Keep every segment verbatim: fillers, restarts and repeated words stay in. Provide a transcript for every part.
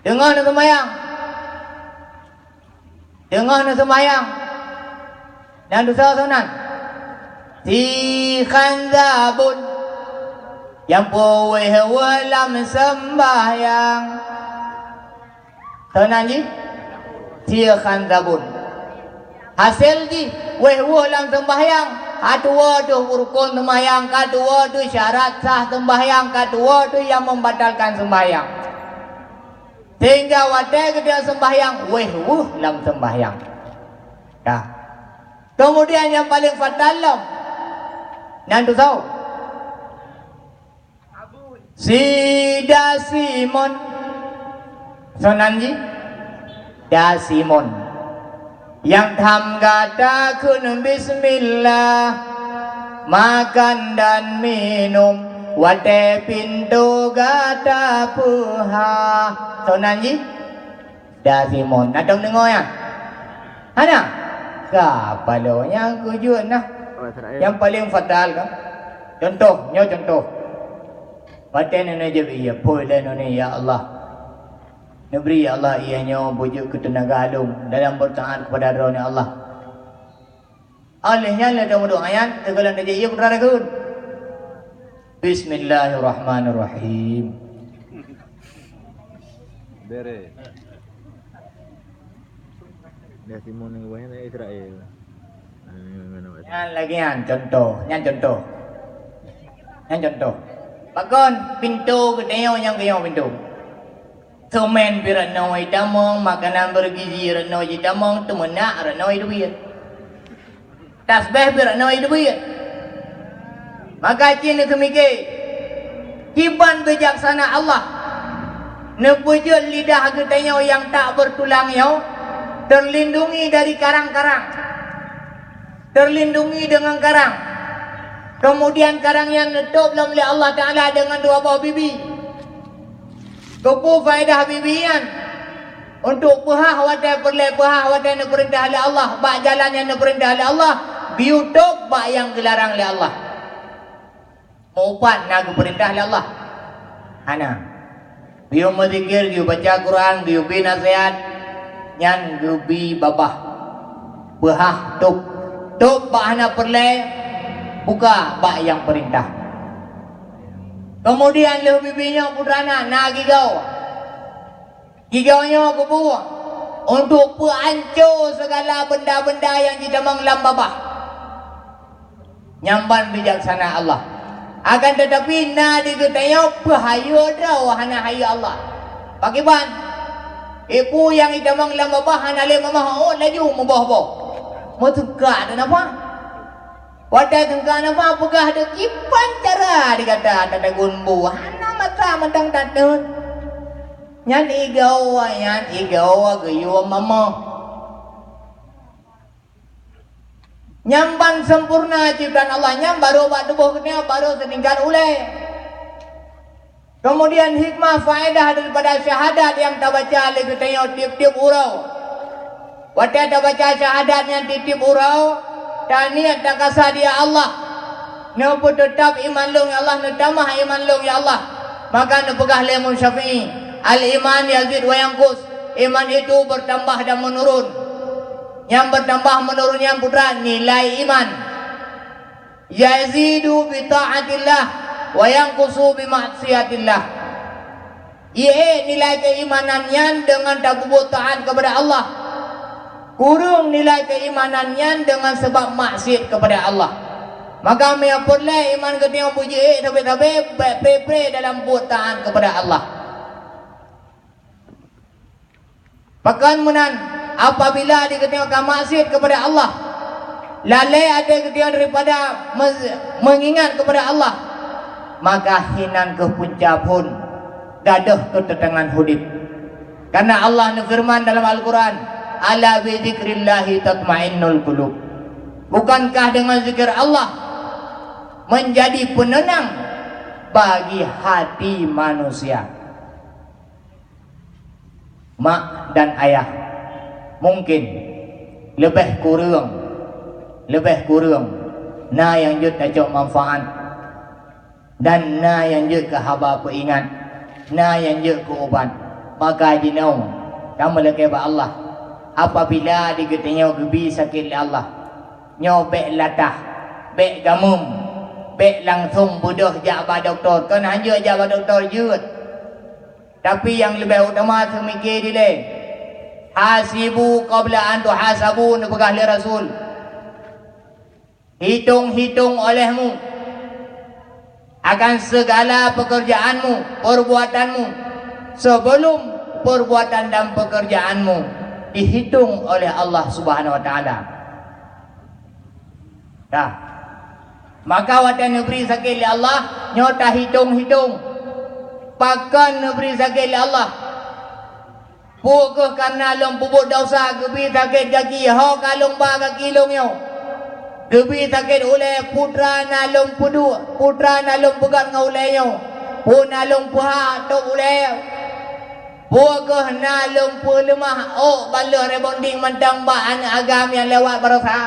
Teungoh neuseumayang. Teungoh neuseumayang. Nyan dosa soe nan? Si Khanzabun. Nyang peuwéh-wéh lam seumbahyang. Soe nan jih? Si Khanzabun. Hasé jih, wéh-wéh lam seumbahyang. Ka tuwoe teuh rukon seumbahyang, ka tuwoe teuh syarat sah seumbahyang, ka tuwoe teuh nyang membatalkan seumbahyang. Sehingga watée geutanyoe seumbahyang, wéh-wéh lam seumbahyang. Dah. Kemudian nyang paleng fatal lom, nyan tu soe? Si Dasimon. Soe nan jih? Dasimon. Nyang tham gata kheun bismillah, makan dan minum, watée pintoe gata peuhah. Soe nan jih? Dasimon. Na tom deungoe nyan? Hana? Ka paloe nyang keujeuet nah. Nyang paleng fatal kan? Contoh, nyoe contoh. Watée neuneuk jeuet ie, phôi lé neuneuk, "Ya Allah, neubri, ya Allah, ie nyoe beujeuet keu teunaga lôn dalam beutaát kepada Droeneuh, ya Allah." Óh lheueh nyan lé teumeuduek ayat, teugohlom tajak ie putra takheun. Bismillahirrahmanirrahim. Bere. Dah Simon yang banyak dari Israel. Nyan lagée nyan contoh, nyan contoh. Nyan contoh. Pakon pintoe geutanyoe nyang geunyoe pintoe. Seumén pih rot noe jitamong, makanan bergizi rot noe jitamong, teumeunak rot noe jiteubiet. Tasbeh pih rot noe jiteubiet. Maka cit neuseumiké, kiban bijaksana Allah neupeujeuet lidah geutanyoe nyang tak bertulang nyoe terlindungi dari karang-karang. Terlindungi deungon karang. Kemudian karang nyan neutôb lom lé Allah Taala deungon dua boh bibi. Keupeue faedah bibi nyan? Untuk peuhah watée peureulée, peuhah watée neupeurintah lé Allah, bak jalan nyang neupeurintah lé Allah, biyeu tôb bak nyang geularang lé Allah. Meuupat na geupeurintah lé Allah? Hana. Geuyue meuzikir, geuyue baca Quran, geuyue bi naseuhat, nyan geubi babah. Peuhah tôb. Tôb bak hana peureulée, buka bak nyang peurintah. Keumudian lheueh bibi nyoe putra na, na gigoe. Gigoe nyoe geubuet untuk peuanco sigala benda-benda nyang jitamong lam babah. Nyan ban bijaksana Allah. Akan tetapi na di geutanyoe peuhayeue droe hana hayeue Allah. Pakriban? Ibu nyang jitamong lam babah hana lé mamah ôt laju meuboh-boh. Meuteungka teuh nafah. Watée teungka nafah peugah deuh kiban cara digata tatagun bu hana mata mantong tateun. Nyan igoe, nyan igoe geuyue mamah. Nyan ban sempurna ciptaan Allah nyan barô bak tuboh geutanyoe barô seutingkat ulée. Keumudian hikmah faedah daripada syahadat nyang tabaca lé geutanyoe tieb-tieb uroe. Watée tabaca syahadat nyan tieb-tieb uroe, taniet takasa di Allah. Neupeuteutab iman lôn ya Allah, neutamah iman lôn ya Allah. Maka neupeugah lé Imam Syafi'i, "Al-iman yazid wa yanqus." Iman itu bertambah dan menurun. Nyang bertambah menurun nyan putra nilai iman. Yazidu bi taatillah wa yanqusu bi maksiatillah. Ié nilai keimanan nyan deungon tapeubuet taát kepada Allah. Kureueng nilai keimanan nyan deungon sabab maksiat kepada Allah. Maka meunyoe peureulée iman geutanyoe beujiék sabe-sabe, bék pré-pré dalam buet taát kepada Allah. Pakon meunan, apabila di geutanyoe ka maksiat kepada Allah, lalée até geutanyoe daripada me-, meungingat kepada Allah, maka hinan kheueh punca phon gadôh keuteunangan udeb. Karena Allah neufeureuman dalam Al-Quran, "Ala bi dzikrillahi tatmainnul qulub." Bukankah dengan zikir Allah menjadi penenang bagi hati manusia? Mak dan ayah, mungkin leubeh kureueng, leubeh kureueng na nyang jeuet tacok manfaat, dan na nyang jeuet keu haba peuingat, na nyang jeuet keu ubat. Maka jinoe kamoe lakée bak Allah, apabila di geutanyoe geubi sakét lé Allah, nyoe bék latah, bék gameum, bék langsong beudôh jak bak dokto. Kon hanjeuet jak bak dokto jeuet. Tapi nyang leubeh utama seumiké dilée. "Hasibu qabla an tuhasabu," neupeugah lé Rasul. Hitong-hitong olehmu akan segala pekerjaanmu, perbuatanmu, sebelum perbuatan dan pekerjaanmu dihitung oleh Allah Subhanahu wa Taala. Dah. Maka watée neubri sakét lé Allah, nyoe tahitong-hitong. Pakon neubri sakét lé Allah? Peu kheueh kareuna lôn peubuet desya geubi sakét gaki, ho ka lôn ba gaki lôn nyoe? Geubi sakét ulée, putra na lôn peuduek, putra na lôn peugét ngon ulée nyoe, peue na lôn peuhah tôb ulée? Peu kheueh na lôn peuleumah ôk ban lheueh rebonding mantong bak aneuëk agam nyang lewat baroesa?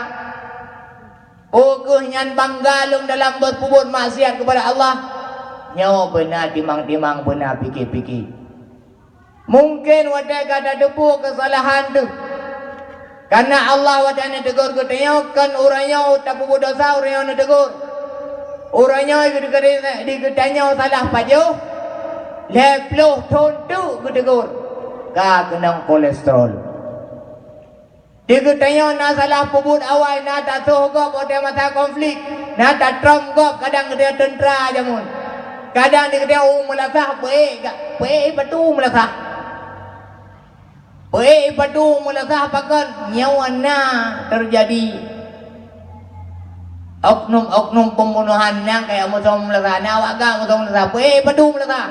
Peu kheueh nyan bangga lôn dalam beupeubuet maksiat keupada Allah? Nyoe beuna timang-timang, beuna pike-pike. Mungken watée ka tateupeue keusalahan teuh, kareuna Allah watée neuteugur geutanyoe, kon uroe nyoe tapeubuet desya uroe nyoe neuteugur. Uroe nyoe di geutanyoe salah pajoh, lhée ploh thon teuk geuteugur, ka keunong kolesterol. Di geutanyoe na salah peubuet awai, na tasoh gob watée masa konflik, na tatrôm gob, kadang geutanyoe teuntra jameun. Kadang di geutanyoe ureuëng meulasah, peuék ga-, peuék ipatu meulasah. Peuék ipatu meulasah pakon, nyoe na teujadi oknum-oknum pembunuhan nyang kaya musoh meulasah, na awak ga musoh meulasah, peuék ipatu meulasah.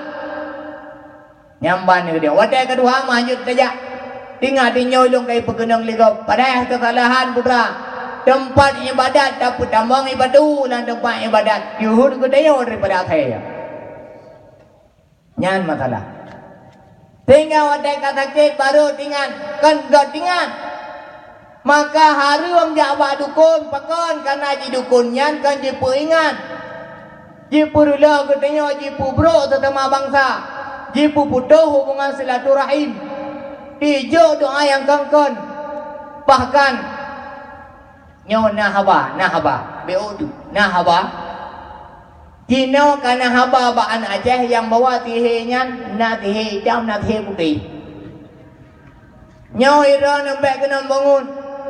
Nyan ban geudeh. Watée keudua manjeuet tajak. Ingat, di nyoe lôn ka ipeukeunong lé gob. Padahai keusalahan putra. Teumpat iébadat tapeutamong ipatu lam teumpat iébadat. Jeuhet geutanyoe daripada asai. Nyan masalah. Sehingga watée ka sakét baru tingat, kon gét tingat. Maka hareuem jak bak dukon, pakon? Kareuna jidukon nyan kon jipeuingat, jipeureulôh geutanyoe, jipeubrok sesama bansa, jipeuputôh hubungan silaturahim, jijok doa nyang kon-kon. Bahkan, nyoe na haba, na haba, bék ôk teuk, na haba. Jinoe ka na haba bak aneuëk Aceh nyang bahwa sihé nyan na sihé itam, na sihé putéh. Nyoe droeneuh bék keuneuk bangun.